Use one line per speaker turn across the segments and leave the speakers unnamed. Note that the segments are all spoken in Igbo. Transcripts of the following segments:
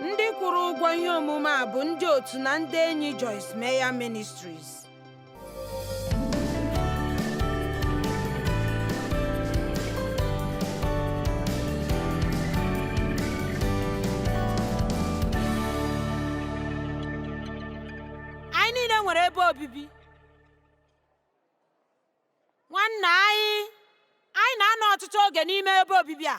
Ndị kwụrụ ụgwọ ihe omume a bụ ndị otu na ndị enyi Joyce Meyer Ministries. Anyị niile nwere ebe obibi. Nwanna anyị, anyị na-anọ ọtụtụ oge n'ime ebe obibi a.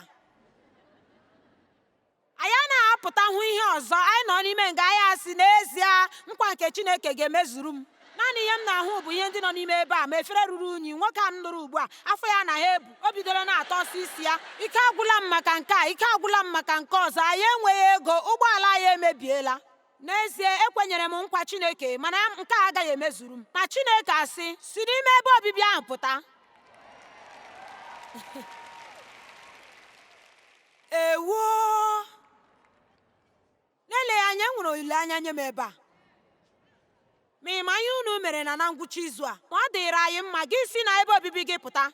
Anyị anaghị apụta hụ ihe ọzọ. Anyị nọ n'ime nga anyị asị, n'ezie, nkwa nke Chineke ga-emezuru m. Naanị ihe m na-ahụ bụ ihe ndị nọ n'ime ebe a, ma efere ruru unyi, nwoke a m lụrụ ugbu a, afọ ya anaghị ebu, o bidoro na-atọsị isi ya. Ike agwụla m maka nke a, ike agwụla m maka nke ọzọ, anyị enweghị ego, ụgbọala anyị emebiela. N'ezie, ekwenyere m nkwa Chineke, mana nke a agaghị emezuru m. Ma Chineke asị, si n'ime ebe obibi ahụ pụta. Ewoo! N'eleghị anya, e nwere olileanya nye m ebe a. Ma ị ma ihe unu mere na na ngwụcha izu a? Ma ọ dịrị anyị mma gị si na ebe obibi gị pụta.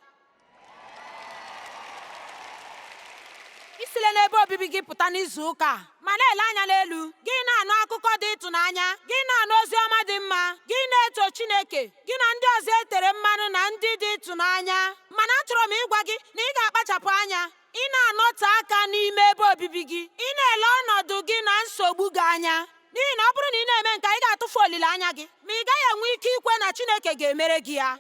I sile n'ebe obibi gị pụta n'izu ụka a ma na-ele anya n'elu, gị na-anụ akụkọ dị ịtụnanya, gị na-anụ ozi ọma dị mma, gị na-eto Chineke, gị na ndị ọzọ e tere mmanụ na ndị dị ịtụnanya. Mana achọrọ m ịgwa gị na ị ga-akpachapụ anya. Ị na-anọte aka n'ime ebe obibi gị, ị na-ele ọnọdụ gị na nsogbu gị anya. N'ihi na ọ bụrụ na ị na-eme nke a, ị ga-atụfu olileanya gị, ma ị gaghị enwe ike ikwe na Chineke ga-emere gị ya.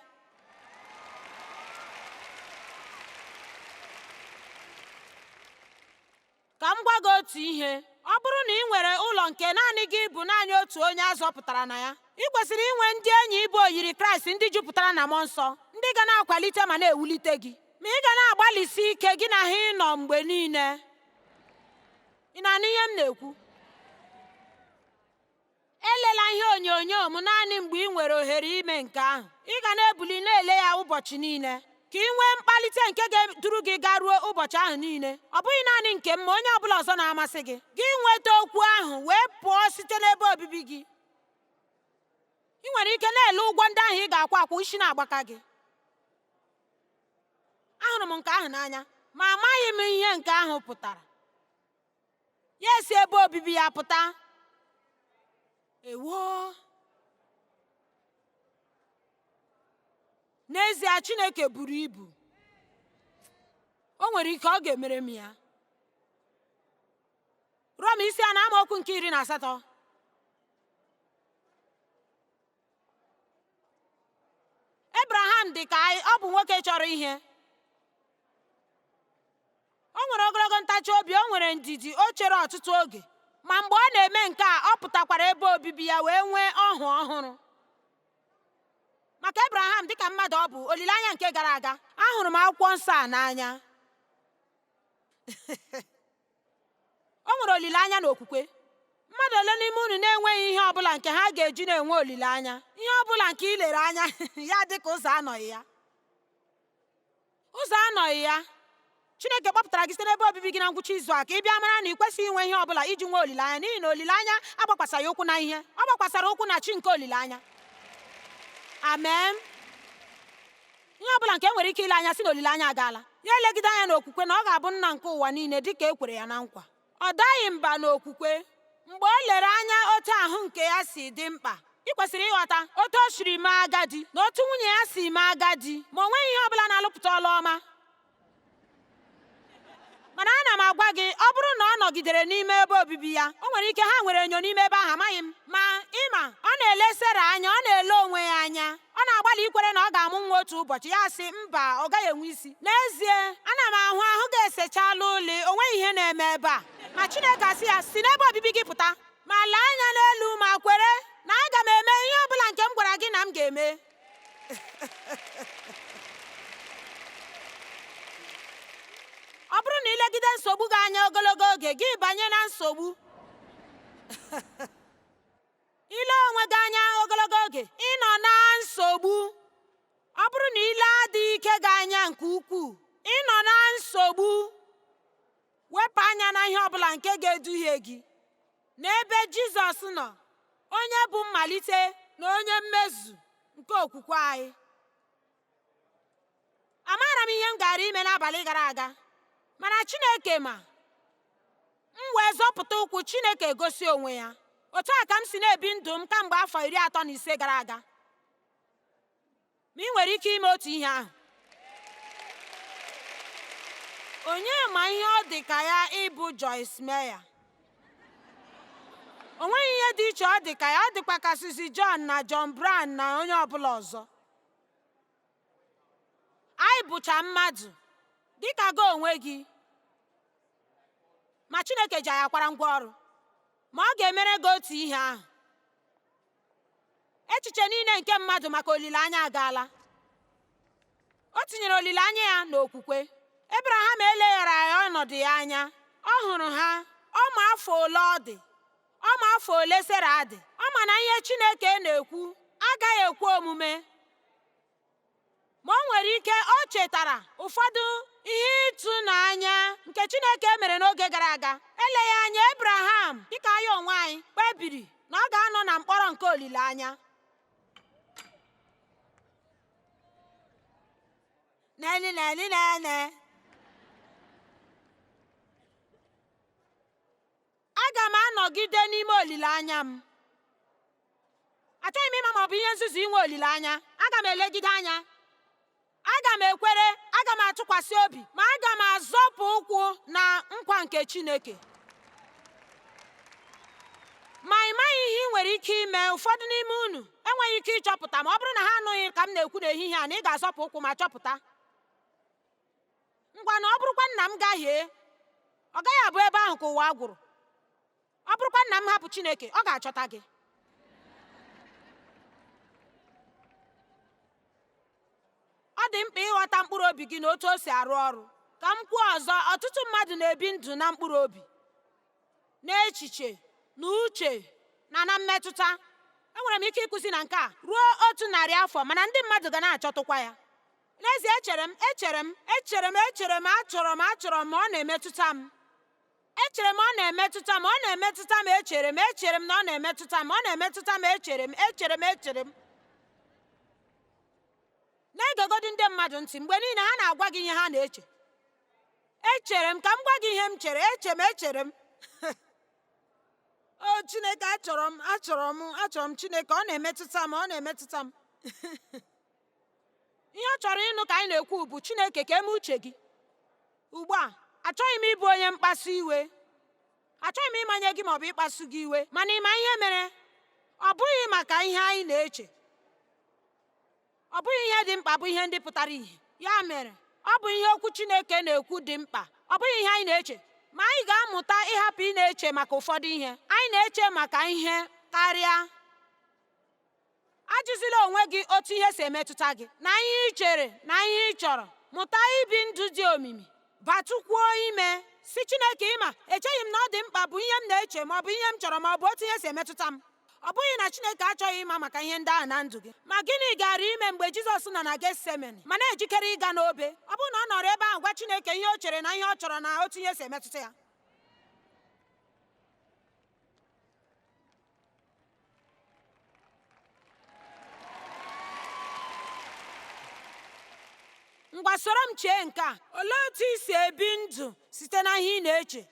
Ka m gwa gị otu ihe, ọ bụrụ na ị nwere ụlọ nke naanị gị bụ naanị otu onye a zọpụtara na ya, ị kwesịrị inwe ndị enyi ịbụ oyiri Kraịst ndị jupụtara na mmụọ nsọ, ndị ga na-akwalite ma na-ewulite gị. Ma ị ga na-agbalịsi ike gị na ha ịnọ mgbe niile. Ị na-anụ ihe m na-ekwu? Elela ihe onyonyo m naanị mgbe ị nwere ohere ime nke ahụ. Ị ga na-ebuli na-ele ya ụbọchị niile ka ị nwee mkpalite nke ga-eduru gị garuo ụbọchị ahụ niile. Ọ bụghị naanị nke m ma onye ọ bụla ọzọ na-amasị gị. Gị nweta okwu ahụ wee pụọ site n'ebe obibi gị. Ị nwere ike na-ele ụgwọ ndị ahụ ị ga-akwụ akwụ isi na-agbaka gị. Ahụrụ m nke ahụ n'anya, ma amaghị m ihe nke ahụ pụtara. Ya esi ebe obibi ya pụta. Ewo! N'ezie, Chineke buru ibu. O nwere ike ọ ga-emere m ya. Rom isi anọ amaokwu nke 18. Ebraham dị ka anyị, ọ bụ nwoke chọrọ ihe. O nwere ogologo ntachi obi, o nwere ndidi, o chere ọtụtụ oge. Ma mgbe ọ na-eme nke a, ọ pụtakwara ebe obibi ya wee nwee ọhụ ọhụrụ. Maka Ebraham, dịka mmadụ ọ bụ olileanya nke gara aga. Ahụrụ m akwụkwọ nsọ a n'anya. O nwere olileanya na okwukwe. Mmadụ ole n'ime unu na-enweghị ihe ọ bụla nke ha ga-eji na-enwe olileanya? Ihe ọ bụla nke i lere anya ya dị ka ụzọ anọghị ya. Ụzọ anọghị ya. Chineke kpọpụtara gị site n'ebe obibi gị na ngwụcha izu a ka ị bịa mara na ị kwesịghị inwe ihe ọ bụla iji nwee olileanya n'ihi na olileanya agbakwasaghị ụkwụ na ihe. Ọ gbakwasara ụkwụ na chi nke olileanya. Amen. Ihe ọ bụla nke e nwere ike ile anya sị na olileanya agaala. Ya elegide anya n'okwukwe na ọ ga-abụ nna nke ụwa niile dị ka e kwere ya na nkwa. Ọ daghị mba n'okwukwe mgbe o lere anya otu ahụ nke ya si dị mkpa. Ị kwesịrị ịghọta otu o siri mee agadi na otu nwunye ya si mee agadi, ma o nweghị ihe ọ bụla na-alụpụta ọlụ ọma. Mana ana m agwa gị, ọ bụrụ na ọ nọgidere n'ime ebe obibi ya, o nwere ike ha nwere enyo n'ime ebe ahụ, amaghị m. Ma, ị ma, ọ na-ele Sera anya, ọ na-ele onwe ya anya. Ọ na-agbalị ikwere na ọ ga-amụ nwa otu ụbọchị. Ya asị, mba, ọ gaghị enwe isi. N'ezie, ana m ahụ ahụ gị esechala uli, o nweghị ihe na-eme ebe a. Ma Chineke asị ya, si n'ebe obibi gị pụta, ma lee anya n'elu ma kwere na aga m eme ihe ọ bụla nke m gwara gị na m ga-eme. Ọ bụrụ na i legide nsogbu gị anya ogologo oge, gị banye na nsogbu. I lee onwe gị anya ogologo oge, ị nọ na nsogbu. Ọ bụrụ na i lee adịghị ike gị anya nke ukwuu, ị nọ na nsogbu. Wepụ anya na ihe ọ bụla nke ga-eduhie gị n'ebe Jizọs nọ, onye bụ mmalite na onye mmezu nke okwukwe anyị. Amaara m ihe m gaara ime n'abalị gara aga, mana Chineke ma. M wee zọpụta ụkwụ, Chineke egosi onwe ya. Otu a ka m si na-ebi ndụ m kamgbe afọ 35 gara aga. Ma ị nwere ike ime otu ihe ahụ. Onye ma ihe ọ dị ka ya ịbụ Joyce Meyer? O nweghị ihe dị iche ọ dị ka ya, ọ dịkwa ka Susie John na John Brown na onye ọ bụla ọzọ. Anyị bụcha mmadụ, dị ka gị onwe gị, ma Chineke ji anyị akwara ngwa ọrụ. Ma ọ ga-emere gị otu ihe ahụ. Echiche niile nke mmadụ maka olileanya agaala. O tinyere olileanya ya n'okwukwe. Ebraham elegharaghị ọnọdụ ya anya. Ọ hụrụ ha, ọ ma afọ ole ọ dị, ọ ma afọ ole Sera dị, ọ ma na ihe Chineke na-ekwu agaghị ekwe omume. Ma o nwere ike o chetara ụfọdụ ihe ịtụnanya nke Chineke mere n'oge gara aga. Eleghị anya Ebraham, dịka anyị onwe anyị, kpebiri na ọ ga-anọ na mkpọrọ nke olileanya. Nene nene nene. Aga m anọgide n'ime olileanya m. Achọghị m ịma ma ọ bụ ihe nzuzu inwe olileanya. Aga m elegide anya. Aga m ekwere, aga m atụkwasị obi, ma aga m azọpụ ụkwụ na nkwa nke Chineke. Ma ị maghị ihe ị nwere ike ime. Ụfọdụ n'ime unu enweghị ike ịchọpụta ma ọ bụrụ na ha anụghị ka m na-ekwu n'ehihie a na ị ga-azọpụ ụkwụ ma chọpụta. Ngwa, na ọ bụrụkwa nna m gahie, ọ gaghị abụ ebe ahụ ka ụwa gwụrụ. Ọ bụrụkwa nna m hapụ Chineke, ọ ga-achọta gị. Ọ dị mkpa ịghọta mkpụrụ obi gị na otu o si arụ ọrụ. Ka m kwuo ọzọ, ọtụtụ mmadụ na-ebi ndụ na mkpụrụ obi, n'echiche, na uche, na na mmetụta. Enwere m ike ịkụzi na nke a ruo 100 afọ, mana ndị mmadụ ga na-achọtụkwa ya. N'ezie, echere m, echere m, echere m, echere m, achọrọ m, achọrọ m, ọ na-emetụta m. Echere m ọ na-emetụta m, ọ na-emetụta m, echere m, echere m na ọ na-emetụta m, ọ na-emetụta m, echere m, echere m, echere m. Na-egegodi ndị mmadụ ntị mgbe niile ha na-agwa gị ihe ha na-eche. Echere m ka m gwa gị ihe m chere, eche m, echere m. O Chineke, achọrọ m, achọrọ m, achọrọ m Chineke, ọ na-emetụta m, ọ na-emetụta m. Ihe ọ chọrọ ịnụ ka anyị na-ekwu bụ Chineke ka eme uche gị. Ugbu a, achọghị m ịbụ onye mkpasu iwe. Achọghị m ịmanye gị maọbụ ịkpasu gị iwe, mana ị ma ihe mere? Ọ bụghị maka ihe anyị na-eche. Ọ bụghị ihe dị mkpa bụ ihe ndị pụtara ìhè. Ya mere, ọ bụ ihe okwu Chineke na-ekwu dị mkpa. Ọ bụghị ihe anyị na-eche. Ma anyị ga-amụta ịhapụ ị na-eche maka ụfọdụ ihe. Anyị na-eche maka ihe karịa. Ajụzila onwe gị otu ihe si emetụta gị, na ihe ị chere na ihe ị chọrọ. Mụta ibi ndụ dị omimi. Batụkwuo ime. Si Chineke, ịma, echeghị m na ọ dị mkpa bụ ihe m na-eche ma ọ bụ ihe m chọrọ ma ọ bụ otu ihe si emetụta m. Ọ bụghị na Chineke achọghị ịma maka ihe ndị ahụ na ndụ gị. Ma gịnị gaara ime mgbe Jizọs nọ na Getsemeni ma na-ejikere ịga n'obe? Ọ bụrụ na ọ nọrọ ebe ahụ gwa Chineke ihe o chere na ihe ọ chọrọ na otu ihe si emetụta ya. Ngwa, soro m chee nke a. Olee otu i si ebi ndụ site na ihe ị na-eche?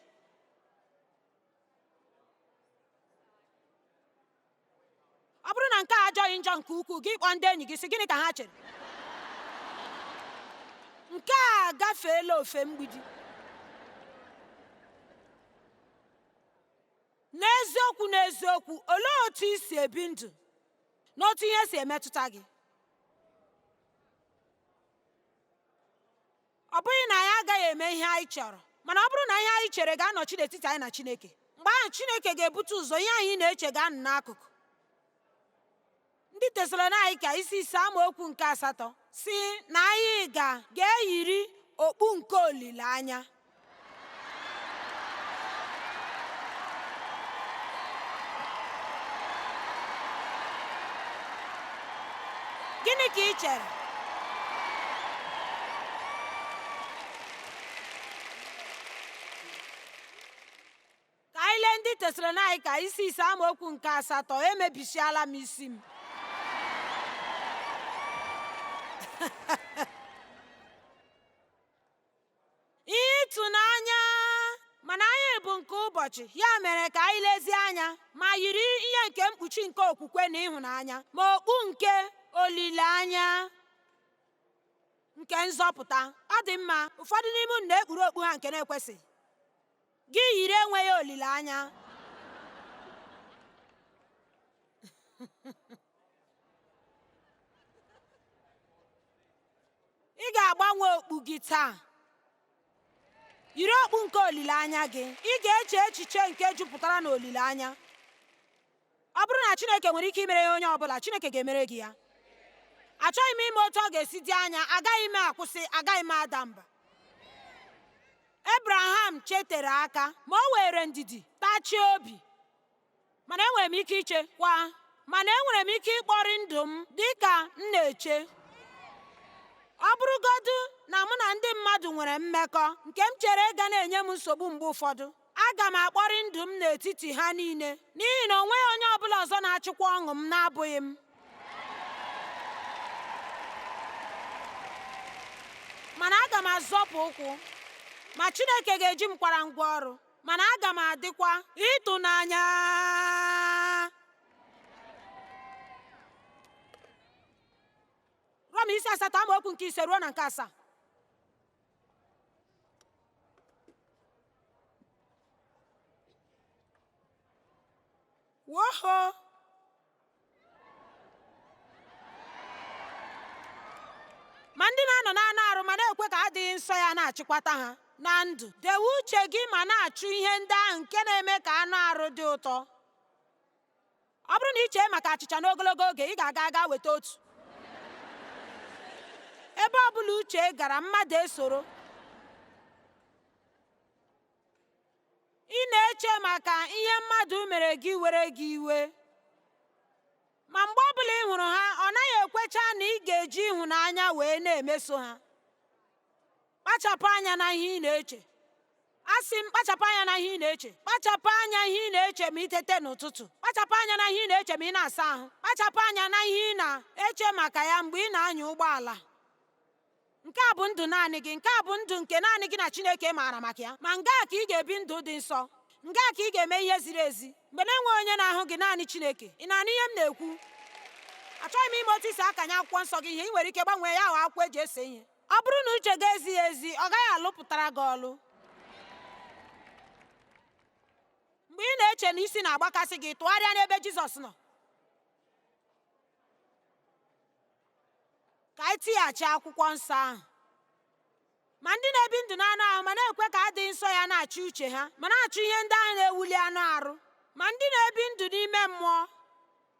Ọ bụrụ na nke a ajọghị njọ nke ukwuu, gị kpọọ ndị enyi gị sị gịnị ka ha chere? Nke a agafeela ofe mgbidi. N'eziokwu n'eziokwu, olee otu i si ebi ndụ na otu ihe si emetụta gị? Ọ bụghị na anyị agaghị eme ihe anyị chọrọ, mana ọ bụrụ na ihe anyị chere ga-anọchi n'etiti anyị na Chineke, mgbe ahụ Chineke ga-ebute ụzọ, ihe anyị na-eche ga-anọ n'akụkụ. Ndị Tesalonaịka isi 5 amaokwu nke 8 si na anyị ga-eyiri okpu nke olileanya. Gịnị ka ị chere? Ka anyị lee ndị Tesalonaịka isi 5 amaokwu nke 8. Emebisiala m isi m. Ihe ịtụnanya, mana anyị bụ nke ụbọchị. ụbọchị. Ya mere ka anyị lezie anya ma yiri ihe nke mkpuchi nke okwukwe na ịhụnanya, ma okpu nke olileanya nke nzọpụta. Ọ dị mma, ụfọdụ n'ime unu na-ekpuru okpu ha nke na-ekwesịghị. Gị yiri enweghị olileanya. Ị ga-agbanwe okpu gị taa. Yiri okpu nke olileanya gị. Ị ga-eche echiche nke jupụtara na olileanya. Ọ bụrụ na Chineke nwere ike imere ya onye ọ bụla, Chineke ga-emere gị ya. Achọghị m ime otu ọ ga-esi dị anya, agaghị m akwụsị, agaghị m ada mba. Abraham chetere aka, ma o were ndidi tachie obi. Mana enwere m ike iche kwa, mana enwere m ike ịkpọrị ndụ m dị ka m na-eche. Ọ bụrụgodu na mụ na ndị mmadụ nwere mmekọ nke m chere ga na-enye m nsogbu mgbe ụfọdụ, aga m akpọrị ndụ m n'etiti ha niile, n'ihi na o nweghị onye ọbụla ọzọ na-achịkwa ọṅụ m na-abụghị m. Mana aga m azọpụ ụkwụ, ma Chineke ga-eji m kwara ngwa ọrụ, mana aga m adịkwa ịtụnanya. Rọma isi 8 amaokwu nke 5 ruo na nke 7. Woho! Ma ndị na-anọ n'anụ arụ ma na-ekwe ka adịghị nsọ ya na-achịkwata ha na ndụ, dewe uche gị ma na-achụ ihe ndị ahụ nke na-eme ka anụ arụ dị ụtọ. Ọ bụrụ na ị chee maka achịcha n'ogologo oge, ị ga-aga aga weta otu. Ebe ọ bụla uche gara, mmadụ esoro. Ị na-eche maka ihe mmadụ mere gị were gị iwe. Ma mgbe ọ bụla ị hụrụ ha, ọ naghị ekwecha na ị ga-eji ịhụnanya wee na-emeso ha. Kpachapụ anya na ihe ị na-eche. Asị m, kpachapụ anya na ihe ị na-eche. Kpachapụ anya ihe ị na-eche ma ị tete n'ụtụtụ. Kpachapụ anya na ihe ị na-eche ma ị na-asa ahụ. Kpachapụ anya na ihe ị na-eche maka ya mgbe ị na-anya ụgbọala. Nke a bụ ndụ naanị gị. Nke a bụ ndụ nke naanị gị na Chineke maara maka ya. Ma nga ka ị ga-ebi ndụ dị nsọ. Nga ka ị ga-eme ihe ziri ezi. Mgbe na-enweghị onye na-ahụ gị, naanị Chineke. Ị na-anụ ihe m na-ekwu? Achọghị m ime otu isi akanye akwụkwọ nsọ gị ihe. Ị nwere ike gbanwee ya ahụ akwụkwọ eji ese ihe. Ọ bụrụ na uche gị ezighị ezi, ọ gaghị alụpụtara gị ọlụ. Mgbe ị na-eche na isi na-agbakasị gị, tụgharịa n'ebe Jizọs nọ. Ka anyị tighachi akwụkwọ nsọ ahụ. Ma ndị na-ebi ndụ n'anụ ahụ ma na-ekwe ka adịghị nsọ ya na-achị uche ha, ma na-achụ ihe ndị ahụ na-ewuli anụ arụ. Ma ndị na-ebi ndụ n'ime mmụọ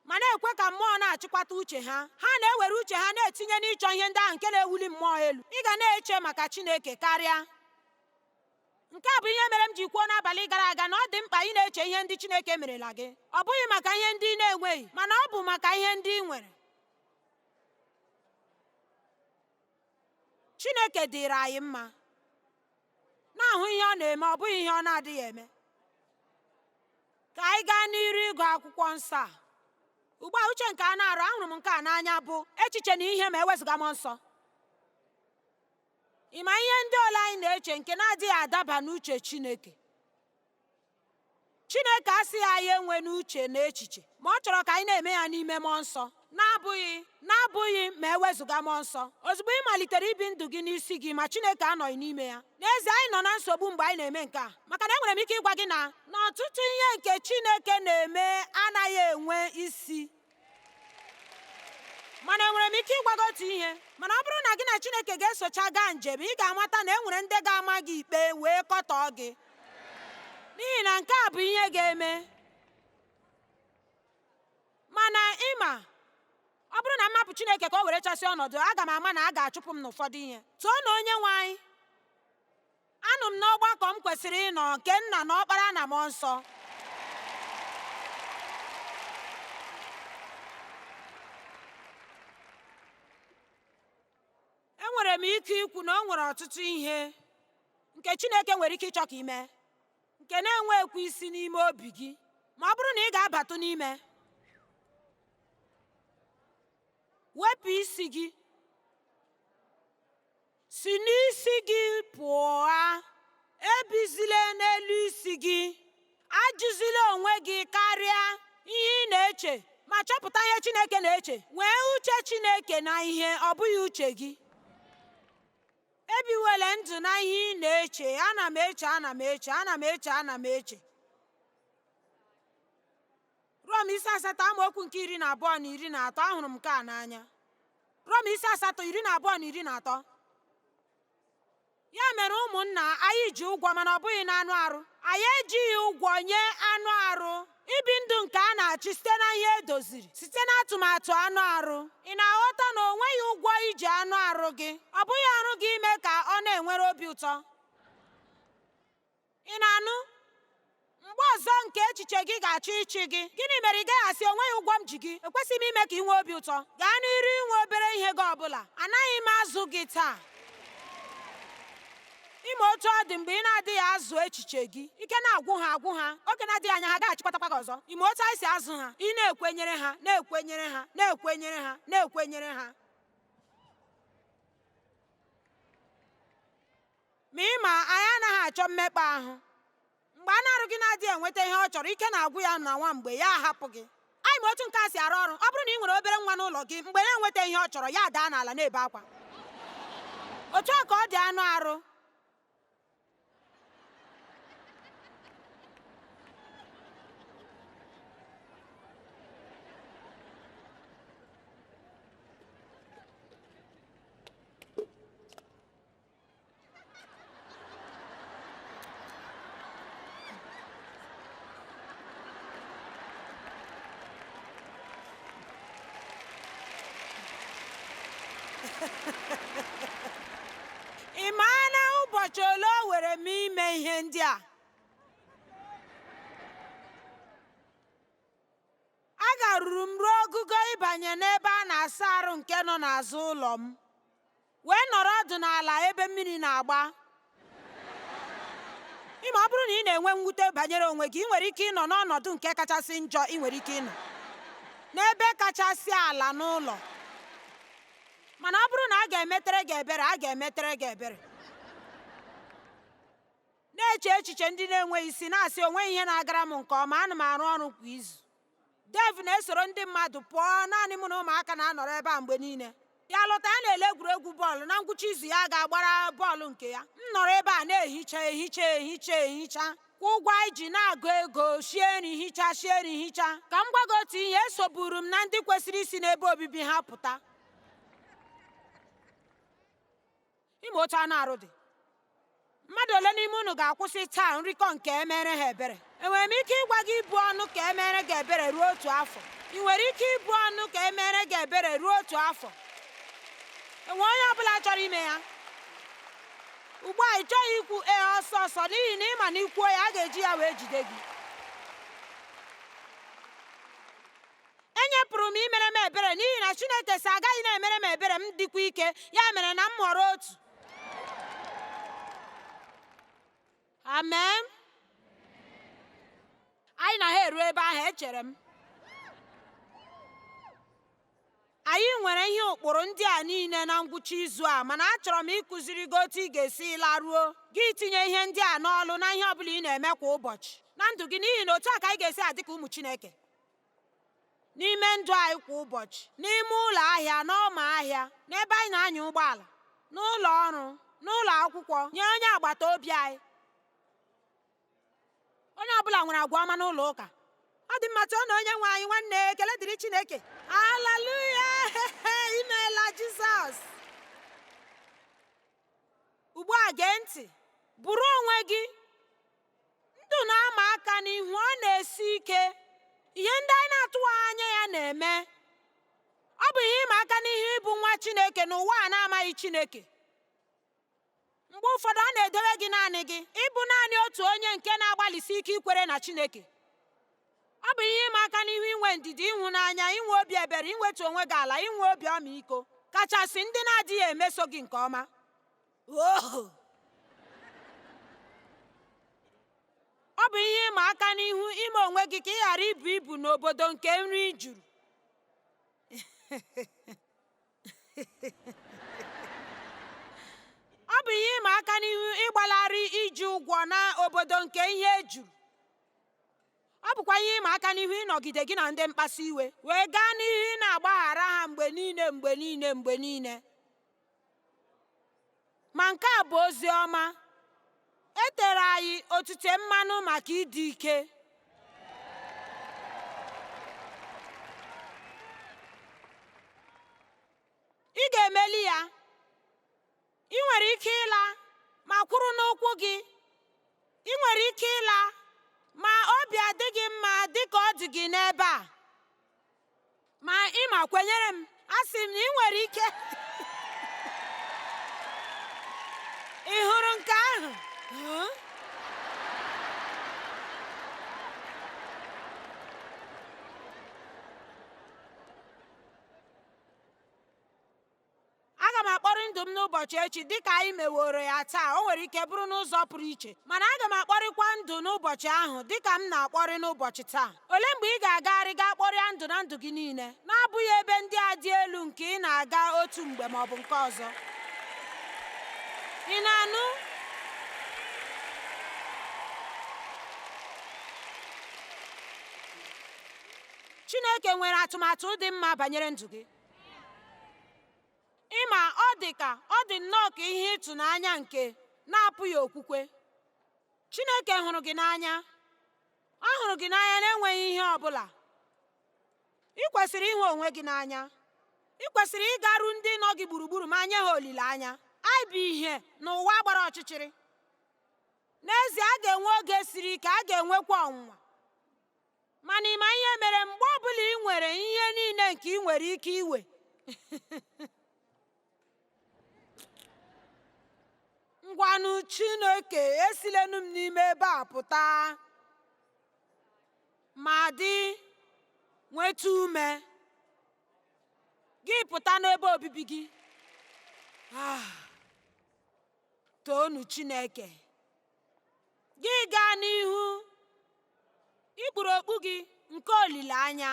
ma na-ekwe ka mmụọ na-achịkwata uche ha, ha na-ewere uche ha na-etinye n'ịchọ ihe ndị ahụ nke na-ewuli mmụọ elu. Ị ga na-eche maka Chineke karịa. Nke a bụ ihe mere m ji kwuo n'abalị gara aga na ọ dị mkpa ị na-eche ihe ndị Chineke merela gị. Ọ bụghị maka ihe ndị ị na-enweghị, mana ọ bụ maka ihe ndị ị nwere. Chineke dịrị anyị mma. Na-ahụ ihe ọ na-eme, ọ bụghị ihe ọ na-adịghị eme. Ka anyị gaa n'iru ịgụ akwụkwọ nsọ a. Ugbu a, uche nke anụ arụ, ahụrụ m nke a n'anya, bụ echiche na ihe ma ewezụga mmụọ nsọ. Ị ma ihe ndị ole anyị na-eche nke na-adịghị adaba n'uche Chineke? Chineke asịghị anyị enwe n'uche na echiche, ma ọ chọrọ ka anyị na-eme ya n'ime mmụọ nsọ, na-abụghị ma ewezụga mmụọ nsọ. Ozugbo ị malitere ibi ndụ gị n'isi gị ma Chineke anọghị n'ime ya, n'ezie anyị nọ na nsogbu mgbe anyị na-eme nke a, maka na enwere m ike ịgwa gị na n'ọtụtụ ihe nke Chineke na-eme anaghị enwe isi. Mana enwere m ike ịgwa gị otu ihe, mana ọ bụrụ na gị na Chineke ga-esocha gaa njem, ị ga-amata na e nwere ndị ga-ama gị ikpe wee kọtọọ gị. N'ihi na nke a bụ ihe ga-eme. Mana ịma, ọ bụrụ na m hapụ Chineke ka o were chasị ọnọdụ, aga m ama na a ga-achụpụ m n'ụfọdụ ihe. Tụọ na onye nwe anyị. Anụ m n'ọgbakọ m kwesịrị ịnọ nke nna na ọkpara na mmụọ nsọ. Enwere m ike ikwu na o nwere ọtụtụ ihe nke Chineke nwere ike ịchọ ka ị mee, nke na-enwekwa isi n'ime obi gị, ma ọ bụrụ na ị ga-abatụ n'ime. Wepụ isi gị. Si n'isi gị pụọ. Ebizila n'elu isi gị. Ajụzila onwe gị karịa ihe ị na-eche, ma chọpụta ihe Chineke na-eche. Nwee uche Chineke na ihe, ọ bụghị uche gị. Ebiwele ndụ na ihe ị na-eche. Ana m eche, ana m eche, ana m eche, ana m eche. Rom isi 8 amaokwu nke 12 na 13. Ahụrụ m nke a n'anya. Rom isi 8 12 na 13. Ya mere ụmụnna, anyị ji ụgwọ, mana ọ bụghị n'anụ arụ. Anyị ejighị ụgwọ nye anụ arụ ibi ndụ nke a na-achị site na ihe edoziri, site na atụmatụ anụ arụ. Ị na-aghọta na o nweghị ụgwọ iji anụ arụ gị? Ọ bụghị ọrụ gị ime ka ọ na-enwere obi ụtọ. Ị na-anụ? Mgbe ọzọ nke echiche gị ga-achọ ịchị gị, gịnị mere ị gaghị asị, onweghị ụgwọ m ji gị, ekwesịghị m ime ka ị nwee obi ụtọ? Gaa n'iru inwe obere ihe gị ọbụla. Anaghị m azụ gị taa. Ime otu ọ dị mgbe ị na-adịghị azụ echiche gị, ike na-agwụ ha agwụ ha, oge na-adịghị anya ha ga-achịkọtakwa gị ọzọ. Ime otu anyị si azụ ha, ị na-ekwenyere ha, na-ekwenyere ha, na-ekwenyere ha, na-ekwenyere ha. Ma ị ma, anyị anaghị achọ mmekpa ahụ. Mgbe anụ arụ gị na-adịghị enweta ihe ọ chọrọ, ike na-agwụ ya na nwa mgbe ya ahapụ gị. Anyị ma otu nke a si arụ ọrụ. Ọ bụrụ na ị nwere obere nwa n'ụlọ gị, mgbe na-enweta ihe ọ chọrọ, ya daa n'ala na-ebe akwa. Otu a ka ọ dị anụ arụ. Ị maa na ụbọchị ole o were m ime ihe ndị a? Agaruru m ruo ogugo ịbanye n'ebe a na-asa arụ nke nọ n'azụ ụlọ m, wee nọrọ ọdụ n'ala ebe mmiri na-agba. Ịma, ọ bụrụ na ị na-enwe mwute banyere onwe gị, ị nwere ike ịnọ n'ọnọdụ nke kachasị njọ ị nwere ike ịnọ, n'ebe kachasị ala n'ụlọ. Mana ọ bụrụ na a ga-emetere gị ebere, a ga-emetere gị ebere. Na-eche echiche ndị na-enweghị isi, na-asị onweghị ihe na-agara m nke ọma, ana m arụ ọrụ kwa izu. Dave na-esoro ndị mmadụ pụọ, naanị mụ na ụmụaka na-anọrọ ebe a mgbe niile. Ya lọta, ya na-ele egwuregwu bọọlụ, na ngwụcha izu ya ga-agbara bọọlụ nke ya. M nọrọ ebe a na-ehicha ehicha ehicha ehicha, kwụ ụgwọ anyị ji, na-agụ ego, shie nri, hicha, shie nri, hicha. Ka m gwa gị otu ihe, esoburu m na ndị kwesịrị isi n'ebe obibi ha pụta. Ime otu anụ arụ dị. Mmadụ ole n'ime unu ga-akwụsị taa nrikọ nke emere ha ebere? Enwere m ike ịgwa gị ibu ọnụ ka emere gị ebere ruo otu afọ? Ị nwere ike ibu ọnụ ka emere gị ebere ruo otu afọ? Enwe onye ọbụla chọrọ ime ya? Ugbu a ị chọghị ikwu ee ọsọ ọsọ, n'ihi na ị ma na ikwuo ya, a ga-eji ya wee jide gị. Enyepụrụ m imere m ebere n'ihi na Chineke sị agaghị na-emere m ebere, m dịkwa ike, ya mere na m họrọ otu. Amen. Anyị na ha eru ebe ahụ, echere m. Anyị nwere ihe ụkpụrụ ndị a niile na ngwụcha izu a, mana achọrọ m ịkụziri gị otu ị ga-esi laruo gị tinye ihe ndị a n'ọlụ na ihe ọbụla ị na-eme kwa ụbọchị na ndụ gị, n'ihi na otu a ka anyị ga-esi adị ka ụmụ Chineke n'ime ndụ anyị kwa ụbọchị, n'ime ụlọ ahịa, n'ọma ahịa, n'ebe anyị na-anya ụgbọala, n'ụlọ ọrụ, n'ụlọ akwụkwọ, nye onye agbata obi anyị. Onye ọbụla nwere agwa ọma n'ụlọ ụka. Ọ dị mma, tụọ na onye nwe anyị. Nwanne, ekele dịrị Chineke. Haleluya! Imeela Jizọs. Ugbu a gee ntị, bụrụ onwe gị. Ndụ na-ama aka n'ihu, ọ na-esi ike. Ihe ndị anyị na-atụwa anya ya na-eme. Ọ bụ ihe ịma aka n'ihu ịbụ nwa Chineke n'ụwa a na-amaghị Chineke. Mgbe ụfọdụ ọ na-edowe gị naanị gị, ịbụ naanị otu onye nke na-agbalịsi ike ikwere na Chineke. Ọ bụ ihe ịma aka n'ihu inwe ndidi, ịhụnanya, inwe obi ebere, inwetu onwe gị ala, inwe obi ọmịiko, kachasị ndị na-adịghị emeso gị nke ọma. Ọ bụ ihe ịma aka n'ihu ime onwe gị ka ị ghara ibu ibu n'obodo nke nri juru. Ọ bụ ihe ịma aka n'ihu ịgbalarị iji ụgwọ na obodo nke ihe juru. Ọ bụkwa ihe ịma aka n'ihu ịnọgide gị na ndị mkpasu iwe wee gaa n'ihu ị na-agbaghara ha mgbe niile, mgbe niile, mgbe niile. Ma nke a bụ ozi ọma. E tere anyị otite mmanụ maka ịdị ike. Ị ga-emeli ya. Ị nwere ike ịla ma kwụrụ n'ụkwụ gị. Ị nwere ike ịla ma obi adịghị mma dị ka ọ dị gị n'ebe a. Ma ị ma kwenyere m, asị m na ị nwere ike. Ị hụrụ nke ahụ? Aga m akpọrị ndụ m n'ụbọchị echi dịka anyị meworo ya taa. O nwere ike bụrụ n'ụzọ pụrụ iche, mana aga m akpọrịkwa ndụ n'ụbọchị ahụ dịka m na-akpọrị n'ụbọchị taa. Olee mgbe ị ga-agagharị gaa kpọrịa ndụ na ndụ gị niile, na-abụghị ebe ndị a dị elu nke ị na-aga otu mgbe ma ọ bụ nke ọzọ? Ị na-anụ? Chineke nwere atụmatụ dị mma banyere ndụ gị. Ịma, ọ dị ka ọ dị nnọọ ka ihe ịtụnanya nke na-apụghị okwukwe. Chineke hụrụ gị n'anya. Ọ hụrụ gị n'anya na-enweghị ihe ọ bụla. Ị kwesịrị ịhụ onwe gị n'anya. Ị kwesịrị ịgaru ndị nọ gị gburugburu ma nye ha olileanya. Anyị bụ ìhè n'ụwa gbara ọchịchịrị. N'ezie, a ga-enwe oge siri ike, a ga-enwekwa ọnwụnwa. Mana ịma ihe mere mgbe ọbụla ị nwere ihe niile nke ị nwere ike iwe. Ngwanụ Chineke, esilenu m n'ime ebe a pụta ma dị nweta ume. Gị pụta n'ebe obibi gị. Toonu Chineke. Gị gaa n'ihu ikpuru okpu gị nke olileanya.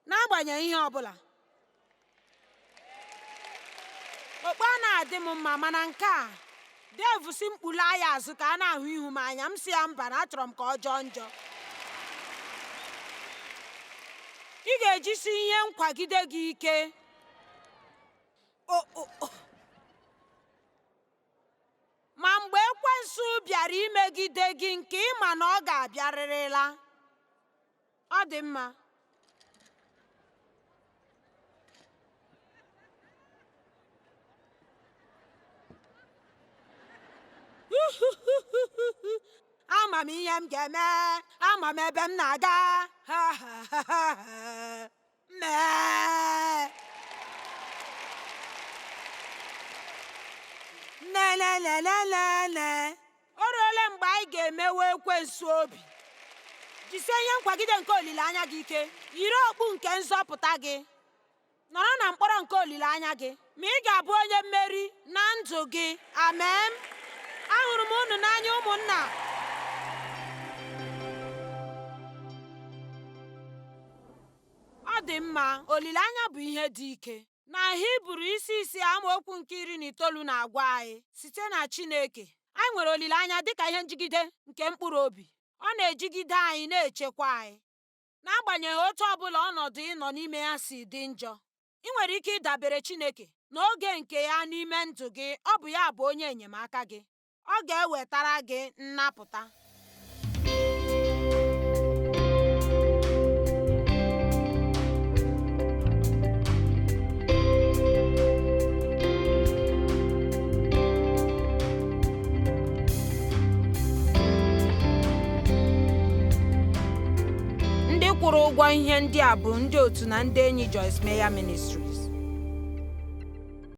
N'agbanyeghị ihe ọbụla. Okpu a na-adị m mma, mana nke a Dave si m kpulaa ya azụ ka a na-ahụ ihu m anya. M si ya mba, na achọrọ m ka ọ jọọ njọ. Ị ga-ejisi ihe nkwagide gị ike. Ma mgbe ekwensu bịara imegide gị nke ị ma na ọ ga-abịarịrịla. Ọ dị mma. Ama m ihe m ga-eme. Ama m ebe m na-aga. Ha ha ha ha. Mee. Lelelelelele. O ruola mgbe anyị ga-emewe ekwensu obi. Jisie ihe nkwagide nke olileanya gị ike. Yiri okpu nke nzọpụta gị. Nọrọ na mkpọrọ nke olileanya gị. Ma ị ga-abụ onye mmeri na ndụ gị. Amen. Ahụrụ m unu n'anya ụmụnna. Ọ dị mma, olileanya bụ ihe dị ike. Na Hibru isi 6 amaokwu nke 19 na-agwa anyị site na Chineke anyị nwere olileanya dịka ihe njigide nke mkpụrụ obi. Ọ na-ejigide anyị, na-echekwa anyị. N'agbanyeghị otu ọbụla ọnọdụ ị nọ n'ime ya si dị njọ, ị nwere ike ịdabere Chineke n'oge nke ya n'ime ndụ gị. Ọ bụ ya bụ onye enyemaka gị. Ọ ga-ewetara gị nnapụta. Ndị kwụrụ ụgwọ ihe ndị a bụ ndị otu na ndị enyi Joyce Meyer Ministries.